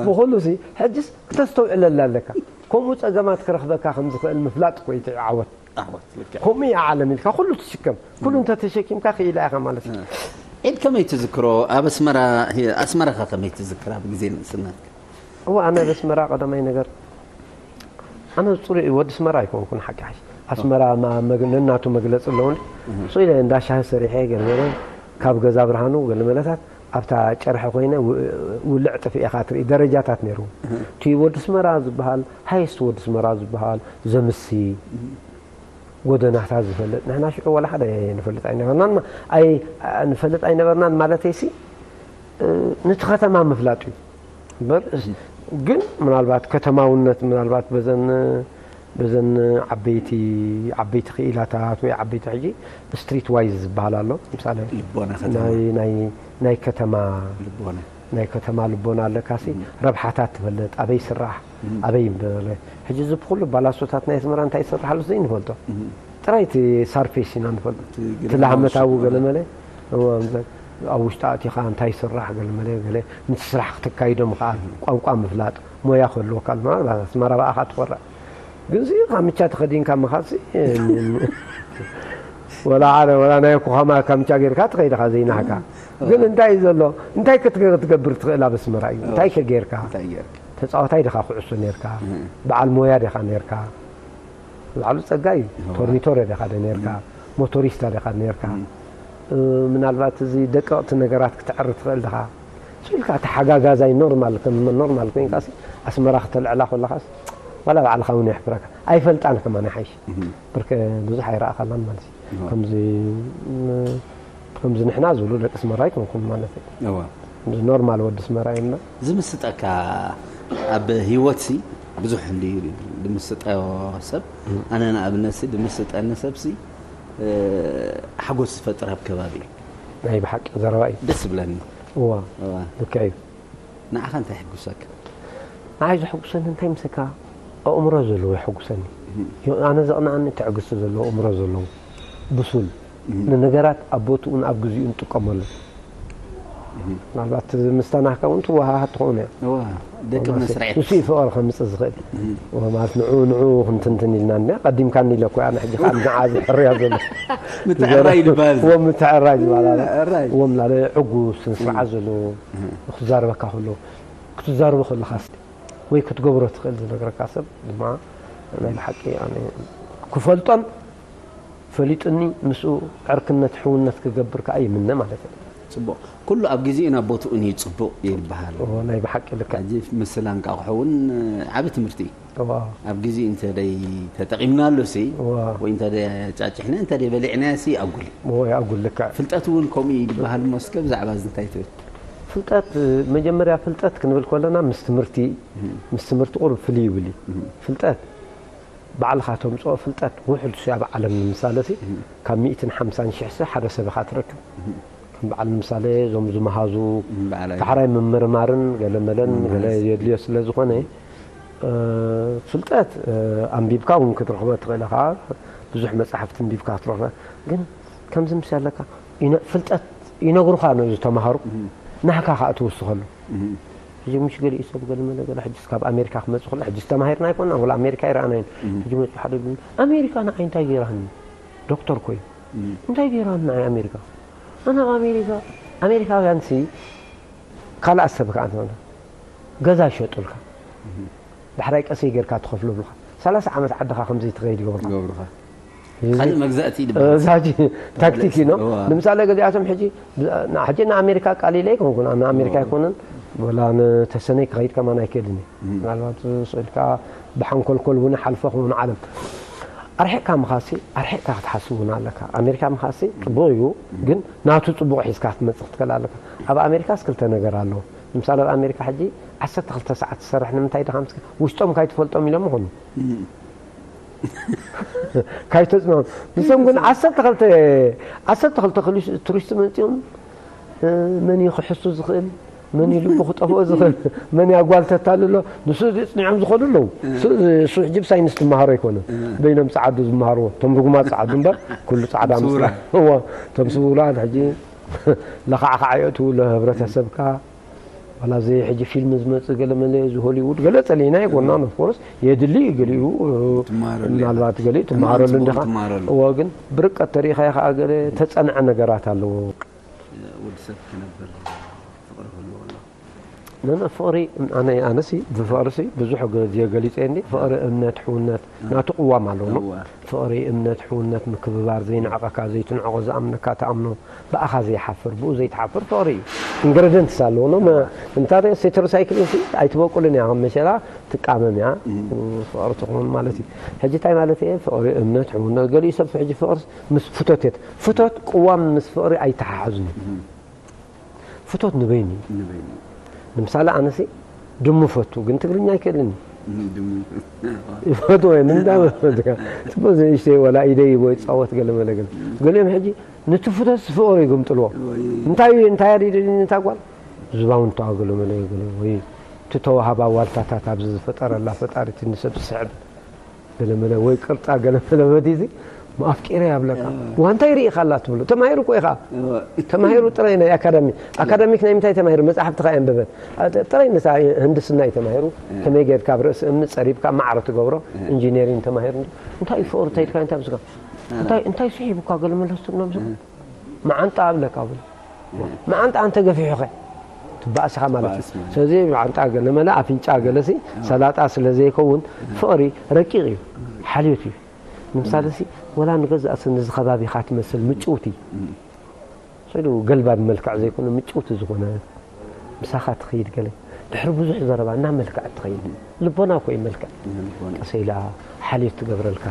ብኩሉ ሲ ሕጅስ ክተስተውዕለላ ኣለካ። ከምኡ ጸገማት ክረኽበካ ከም ዝኽእል ምፍላጥ እኮ እቲ ዓወት። ከምኡ እያ ዓለም ኢልካ ኩሉ ትሽከም። ኩሉ እንተተሸኪምካ ክኢላ ኢኻ ማለት እዩ። ዒድ ከመይ ትዝክሮ? ኣብ ኣስመራ ኣስመራኸ ከመይ ትዝክራ ብግዜ ንእስነትካ? እዋ ኣነ ኣብ ኣስመራ ቀዳማይ ነገር ኣነ ጽሩይ ወዲ ኣስመራ ኣይኮንኩን ሓቂ ሓሽ ኣስመራ ነናቱ መግለጺ ኣለዎ። ስኢለ እንዳ ሻሂ ሰሪሐ ገለመለ ካብ ገዛ ብርሃኑ ገለመለታት ኣብታ ጨርሒ ኮይነ ውልዕ ጥፍኤኻ ትርኢ ደረጃታት ነይሩ። እቲ ወዲ ኣስመራ ዝበሃል ሃይስት ወዲ ኣስመራ ዝበሃል ዘምሲ ጎደናታት ዝፈልጥ ንሕና ሽዑ ዋላ ሓደ ንፈልጥ ኣይነበርናን ኣይ ንፈልጥ ኣይነበርናን ማለተይ ሲ ነቲ ከተማ ምፍላጥ እዩ እምበር ግን ምናልባት ከተማውነት ምናልባት በዘን በዘን ዓበይቲ ዓበይቲ ክኢላታት ወይ ዓበይቲ ሕጂ ስትሪት ዋይዝ ዝበሃል ኣሎ ምሳሌ ናይ ከተማ ናይ ከተማ ልቦና ኣለካሲ ረብሓታት ትፈልጥ ኣበይ ስራሕ ኣበይ እምበለ ሕጂ እዚ ብኩሉ ባላሶታት ናይ ኣስመራ እንታይ ይስርሓሉ ዘይንፈልጦ ጥራይ እቲ ሳርፌስ ኢና ንፈልጦ እቲ ላህመታዊ ገለመለ ኣብ ውሽጢ ኣእቲኻ እንታይ ይስራሕ ገለመለ ገለ ነቲ ስራሕ ክተካይዶም ከዓ ቋንቋ ምፍላጥ ሞያ ክህልወካ ምናልባት ኣስመራ ብኣኻ ትኮርዕ ግን እዚ ካምቻ ተኸዲንካ ምኻድሲ ወላ ሓደ ወላ ናይ ኮኻማ ካምቻ ጌርካ ትኸይድኻ ዘይናህካ ግን እንታይ እዩ ዘሎ እንታይ ክትገብር ትኽእል ኣብ ኣስመራ እዩ እንታይ ከጌርካ ተፃዋታይ ዲኻ ኩዕሶ ኔርካ በዓል ሞያ ዲኻ ኔርካ ላዕሉ ጸጋይ ቶርኒቶረ ዲኻ ደ ኔርካ ሞቶሪስታ ዲኻ ኔርካ ምናልባት እዚ ደቀቕቲ ነገራት ክትዕሪ ትኽእል ዲኻ ስኢልካ ተሓጋጋዛይ ኖርማል ከም ኖርማል ኮይንካ ኣስመራ ክተልዕላ ከለኻስ ዋላ ባዕልኻ እውን የሕፍረካ ኣይፈልጣን ከማን ይሓይሽ ብርከ ብዙሕ ኣይረኣኻላን ማለት እዩ ከምዚ ከምዚ ንሕና ዝብሉ ደቂ ኣስመራ ኣይኮንኩን ማለት እዩ ከምዚ ኖርማል ወዲ ኣስመራ እዮም ዝምስጠካ ኣብ ህይወትሲ ብዙሕ እንድዩ ዝምስጠዮ ሰብ ኣነ ንኣብነትሲ ዝምስጠኒ ሰብሲ ሓጎስ ዝፈጥር ኣብ ከባቢ እዩ ናይ ብሓቂ ዘረባ እዩ ደስ ዝብለኒ እዋ ልክዕ እዩ ንዓኻ እንታይ የሕጉሰካ ንዓይ ዘሐጉሰኒ እንታይ ምስካ ኣእምሮ ዘለዎ የሐጉሰኒ ኣነ ዘቕንኣኒ ትዕግስቲ ዘለዎ ኣእምሮ ዘለዎ ብሱል ንነገራት ኣብ ቦትኡን ኣብ ግዜኡ ንጥቀመሉ ምናልባት ምስታ ናህካ እውን ትወሃሃ ትኸውን እያ ደቂ መስርዕ ንሱ እዩ ፍቕሪ ከምፅእ ዝኽእል ማለት ንዑ ንዑ ክንትንትን ኢልና ና ቀዲምካ ኒለ እኮ ኣነ ሕጂ ከዓ ንዓ ዝሕርያ ዘሎ ምትዕራይ ይበሃል እዎ ምትዕራይ ዝበሃል እዎም ላለ ዕጉስ ስርዓት ዘለዎ ክዛረበካ ከሎ ክትዛረቦ ከለካ ወይ ክትገብሮ ትኽእል ዝነግረካ ሰብ ድማ ናይ ብሓቂ ክፈልጦን ፈሊጡኒ ምስኡ ዕርክነት ሕውነት ክገብር ከዓ ይምነ ማለት እዩ። ፅቡቕ። ኩሉ ኣብ ግዜኡ ናብ ቦትኡን እዩ ፅቡቕ ይበሃል። እዎ ናይ ብሓቂ ልክዕ። ሕጂ ምስላ እንቃቑሖ እውን ዓቢ ትምህርቲ እዩ። እዋ ኣብ ግዜኡ እንተደይ ተጠቒምናሉ ሲ እዋ ወይ እንተደይ ኣጫጭሕና እንተደይ በሊዕናዮ ሲ ኣጉል እዩ። እዎ ኣጉል ልክዕ። ፍልጠት እውን ከምኡ እዩ ዝበሃል እሞ እስከ ብዛዕባ እዚ እንታይ ትብል? ፍልጠት መጀመርያ ፍልጠት ክንብል ከለና ምስ ትምህርቲ ምስ ትምህርቲ ቁሩብ ፍልይ ይብል እዩ። ፍልጠት ባዕልኻ ተምፅኦ ፍልጠት ውሕድ ሲ ኣብ ዓለም ንምሳለ ሲ ካብ ሚእትን ሓምሳን ሽሕ ሲ ሓደ ሰብ ኢኻ ትረክብ ከም በዓል ንምሳሌ እዞም ዝመሃዙ ዳሕራይ ምምርማርን ገለመለን ገለ የድልዮ ስለ ዝኾነ ፍልጠት ኣንቢብካ እውን ክትረኽቦ ትኽእል ኢኻ ብዙሕ መፅሓፍቲ ኣንቢብካ ክትረኽበ ግን ከምዚ ምስ ኣለካ ፍልጠት ይነግሩኻ ነዚ ተምሃሩ ናህካ ከዓ ትውስኸሉ ሕጂ ምሽ ገሊኡ ሰብ ገለመለ ገለ ሕጂስ ካብ ኣሜሪካ ክመፅእ ከሎ ሕጂስ ተማሂርና ኣይኮና ወላ ኣሜሪካ ኣይረኣናይን ሕጂ መፅኡ ሓደ ኣሜሪካ ንዓይ እንታይ ገይራኒ ዶክተር ኮይ እንታይ ገይራኒ ንዓይ ኣሜሪካ ኣነ ኣብ ኣሜሪካ ኣሜሪካውያን ሲ ካልኣት ሰብ ከዓ እንተኾነ ገዛ ይሸጡልካ ዳሕራይ ቀሰይ ጌርካ ትኸፍሎ ብልካ ሰላሳ ዓመት ዓድኻ ከምዘይ ትኸይድ ይገብርካ ይገብርካ ካልእ መግዛእቲ ይድበሃል። እዛ ሕጂ ታክቲክ እዩ ነው። እዋ። ንምሳሌ ገዚኣቶም ሕጂ ሕጂ ንኣሜሪካ ቃሊለ ኣይኮንኩን፣ ንኣሜሪካ ኣይኮነን፣ ወላ ንተሰነይ ክኸይድ ከማን ኣይክእልን እዩ። ምናልባት ስእልካ ብሓንኮልኮል እውን ሓልፈ ክውን ዓለም ኣርሒቕካ ምኻሲ ኣርሒቕካ ክትሓስብ እውን ኣለካ። ኣሜሪካ ምኻሲ ፅቡቕ እዩ፣ ግን ናቱ ፅቡቕ ሒዝካ ክትመፅእ ክትክእል ኣለካ። ኣብ ኣሜሪካስ ክልተ ነገር ኣለዎ። ንምሳሌ ኣብ ኣሜሪካ ሕጂ ዓሰርተ ክልተ ሰዓት ትሰርሕ ንምንታይ ድኻ ምስ ውሽጦም ካይትፈልጦም ኢሎም ይኾኑ ካይተፅናኑ ንሶም ግን ዓሰርተ ክልተ ዓሰርተ ክልተ ቱሪስት መፂኦም መን እዩ ክሕሱ ዝኽእል መን እዩ ልቡ ክጠፍኦ ዝኽእል መን እዩ ኣጓል ተታልሎ ንሱ ፅኒዖም ዝኾኑ ኣለዉ እሱ ሕጂ ብሳይንስ ትመሃሮ ኣይኮነን በይኖም ፀዓዱ ዝመሃርዎ እቶም ርጉማት ፀዓዱ እምበር ኩሉ ፃዕዳ ምስ እዎ እቶም ስውራን ሕጂ ለኻዕኻዕ የእትዉ ለህብረተሰብካ ዋላ እዚ ሕጂ ፊልም ዝመፅእ ገለ መለ እዚ ሆሊውድ ገለ ፀሊእና የጎናን ኦፍኮርስ የድሊ እዩ ገሊኡ ትመሃረሉ ምናልባት ገሊኡ ትመሃረሉ እንዲኻ ትመሃረሉ። እዎ ግን ብርቀት ተሪኢኻዮ ከዓ ገለ ተፀንዐ ነገራት ኣለዎ ወዲ ሰብ ክነብር ፍቕሪ ክህልዎ ኣሎ ነነ ፍቕሪ ኣነ ኣነሲ ብፍቕሪሲ ብዙሕ ግዜ ገሊፀ እንዲ ፍቕሪ እምነት ሕውነት ናቱ ቅዋም ኣለዎ እዋ። ፍቕሪ እምነት ሕውነት ምክብባር ዘይንዕቐካ ዘይትንዕቆ ዝኣምነካ ትኣምኖ ብኣኻ ዘይሓፍር ብኡ ዘይትሓፍር ፍቕሪ እዩ ኢንግረደንትስ ኣለዎ ኖ እንታ ሴተሮሳይክሊን ሲ ኣይትበቁልን እያ ከም መሸላ ትቃመም እያ ፍቕሪ ትኾን ማለት እዩ ሕጂ እንታይ ማለት እየ ፍቕሪ እምነት ሕውነት ገሊኡ ሰብ ሕጂ ፍቕሪ ምስ ፍቶት የት ፍቶት ቅዋም ምስ ፍቕሪ ኣይተሓሓዙን እዩ ፍቶት ንበይኑ እዩ ንበይኑ ንምሳሌ ኣነሲ ድሙ ፈቱ ግን ትግርኛ ኣይክእልን እዩ ድሙ ይፈትዎ እየ ንምንታይ መፈትካ ትቦ ዘንሽተይ ወላ ኢደይ ይቦ ይፃወት ገለ መለ ገለ ገሊኦም ሕጂ ንትፍተስ ፍቕሪ ይግምጥልዎ እንታይ እዩ እንታይ ኣሪድኒ እታ ጓል ዝባውን ተዋገሎ መለ ገለ ወይ እቲ ተዋሃባ ዋልታታት ኣብዚ ዝፈጠረላ ፈጣሪቲ ንሰብ ዝስዕብ ገለ መለ ወይ ቅርፃ ገለ መለ በዲዚ ኣፍቂረ ያብለካ ዋንታይ ርኢኻላ ትብሉ ተማሂሩ እኮ ኢኻ ተማሂሩ ጥራይ ናይ ኣካዳሚ ኣካዳሚክ ናይ ምንታይ ተማሂሩ መፅሓፍቲ ከ ኣንበበ ጥራይ ንሳ ህንድስና እዩ ተማሂሩ ከመይ ጌርካ ኣብ ርእሲ እምኒ ፀሪብካ ማዕረ ትገብሮ ኢንጂነሪንግ ተማሂሩ እንታይ እዩ ፍቕሪ እንታይ ኢልካ እንታይ ምስጋ እንታይ እንታይ ስሒቡካ ገለ መለስ ትብሎም ዝብል መዓንጣ ኣብለካ ብሎ መዓንጣ ኣንተ ገፊሑኸ ትባእስኻ ማለት እዩ ስለዚ መዓንጣ ገለ መለ ኣፍንጫ ገለሲ ሰላጣ ስለ ዘይከውን ፍቕሪ ረቂቕ እዩ ሓልዮት እዩ ንምሳሌ ሲ ወላ ንገዛእ ስኒ እዚ ከባቢኻ ትመስል ምጭውቲ ስሉ ገልባብ መልክዕ ዘይኮነ ምጭውቲ ዝኾነ ምሳኻ ትኸይድ ገለ ድሕሪ ብዙሕ ዘረባ እና መልክዕ ትኸይድ ልቦና ኮይ መልክዕ ቀሰ ኢላ ሓልዮት ትገብረልካ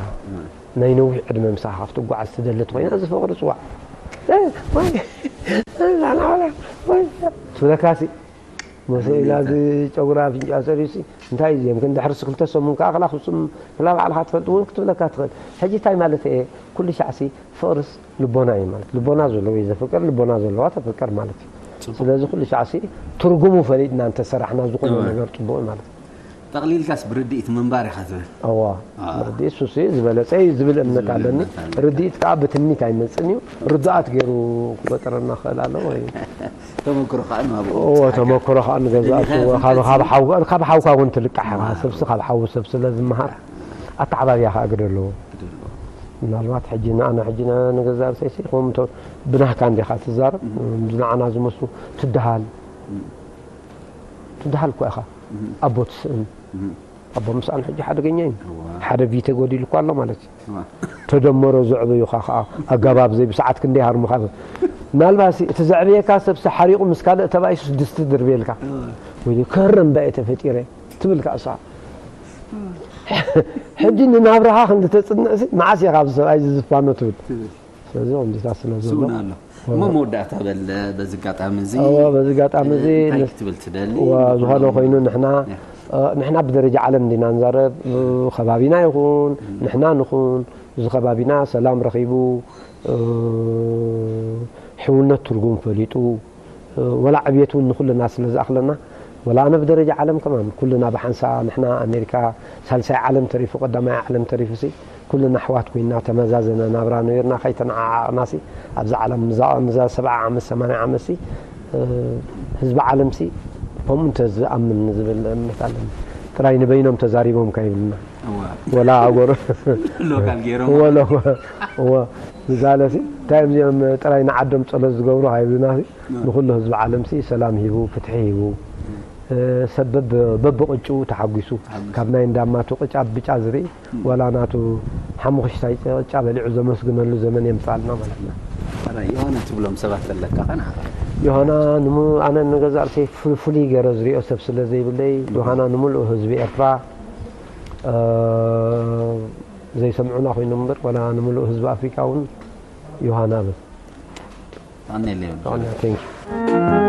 ናይ ነዊሕ ዕድመ ምሳኻ ክትጓዓዝ ትደሊ ትኾይና እዚ ፍቕሪ ፅዋዕ ትብለካሲ መሰኢላ እዚ ጨጉራ ኣፍንጫ ሰሪሲ እንታይ እዩ ዚኦም ግን ድሕሪ ክልተ ሰሙን ከዓ ክላ ፍፁም ክላ ባዕልካ ትፈልጥ እውን ክትብለካ ትኽእል ሕጂ እንታይ ማለት እየ ኩሉ ሻዕሲ ፍቕርስ ልቦና እዩ ማለት ልቦና ዘለዎ እዩ ዘፍቅር ልቦና ዘለዋ ተፍቅር ማለት እዩ ስለዚ ኩሉ ሻዕሲ ትርጉሙ ፈሊጥና እንተሰራሕና ዝኾነ ነገር ፅቡቅ ማለት ጠቕሊልካስ ብርድኢት ምንባር ኢኻ ትብል እዋ ርድኢት ሱስ ዝበለፀ እዩ ዝብል እምነት ኣለኒ ርድኢት ከዓ ብትምኒት ኣይመፅን እዩ ርዱኣት ገይሩ ክፈጥረና ክእል ኣለዎ ተመክሮ ከዓ ንሃብኦ እዎ ተመክሮ ከዓ ንገዛእቲ ካብ ሓውካ እውን ትልቃሕ ኢኻ ሰብሲ ካብ ሓው ሰብ ስለ ዝመሃር ኣተዓባብያ ከዓ ግደ ኣለዎ ምናልባት ሕጂ ንኣና ሕጂ ንገዛእ ርእሰይሲ ከም ብናህካ እንዲኻ ትዛረብ ንዓና ዝመስሉ ትደሃል ትደሃል እኳ ኢኻ ኣቦ ትስእን ኣቦ ምስኣን ሕጂ ሓደገኛ እዩ ሓደ ቪተ ጎዲሉ እኳ ኣሎ ማለት እዩ ተደመሮ ዘዕበዩኻ ከዓ ኣገባብ ዘይ ብሰዓት ክንደይ ሃርሙኻ ምናልባት እቲ ዘዕብየካ ሰብሲ ሓሪቑ ምስ ካልእ ተባኢሱ ስድስቲ ድርብየልካ ወይ ከረም ባየ ተፈጢረ ትብል ከዓ እሳ ሕጂ ንናብራኻ ክንዲ ተፅንዕሲ መዓስ እየ ካብዚ ሰብኣይ ዝዝፋኖ ትብል ስለዚ ከምዚታት ስለ ዘሎ ስውና ኣሎ እሞ መወዳእታ በል በዚ ኣጋጣሚ እዚ እዎ በዚ ኣጋጣሚ እዚ እንታይ ክትብል ትደሊ ዝኾነ ኮይኑ ንሕና ንሕና ብደረጃ ዓለም እንዲና ንዛረብ ከባቢና ይኹን ንሕና ንኹን እዚ ከባቢና ሰላም ረኺቡ ሕውነት ትርጉም ፈሊጡ ወላ ዕብየት እውን ንኩልና ስለ ዝኣኽለና ወላ ኣነ ብደረጃ ዓለም ከማን ኩልና ብሓንሳ ንሕና ኣሜሪካ ሳልሳይ ዓለም ተሪፉ ቀዳማይ ዓለም ተሪፉ ሲ ኩልና ኣሕዋት ኮይና ተመዛዘነ ናብራ ነቢርና ከይተነዓዓቕና ሲ ኣብዛ ዓለም ንዛ ንዛ ሰብዓ ዓመት ሰማንያ ዓመት ሲ ህዝቢ ዓለም ሲ ከምኡ እንተ ዝኣምን ዝብል እምነት ኣለኒ ጥራይ ንበይኖም ተዛሪቦም ከይብልና ወላ ኣጎሮ ሎካል ገይሮም ወሎ እዎ ንዛለ ሲ እንታይ እዮም እዚኦም ጥራይ ንዓዶም ጸሎት ዝገብሩ ሃይብልና ሲ ንኩሉ ህዝቢ ዓለም ሲ ሰላም ሂቡ ፍትሒ ሂቡ ሰብ በብቕጭኡ ተሓጒሱ ካብ ናይ እንዳማቱ ቅጫ ብጫ ዝርኢ ዋላ ናቱ ሓሙኽሽታይ ቅጫ በሊዑ ዘመስግነሉ ዘመን የምፃልና ማለት ነው። ዮሃና ትብሎም ሰባት ኣለካ ንዓኻ? ዮሃና ኣነ ንገዛእ ርእሰይ ፍሉይ ገይረ ዝሪኦ ሰብ ስለ ዘይብለይ ዮሃና ንምሉእ ህዝቢ ኤርትራ ዘይሰምዑና ኮይኖም እምበር ዋላ ንምሉእ ህዝቢ ኣፍሪቃ እውን ዮሃና ብል። ኣነ የለዮም። Thank you።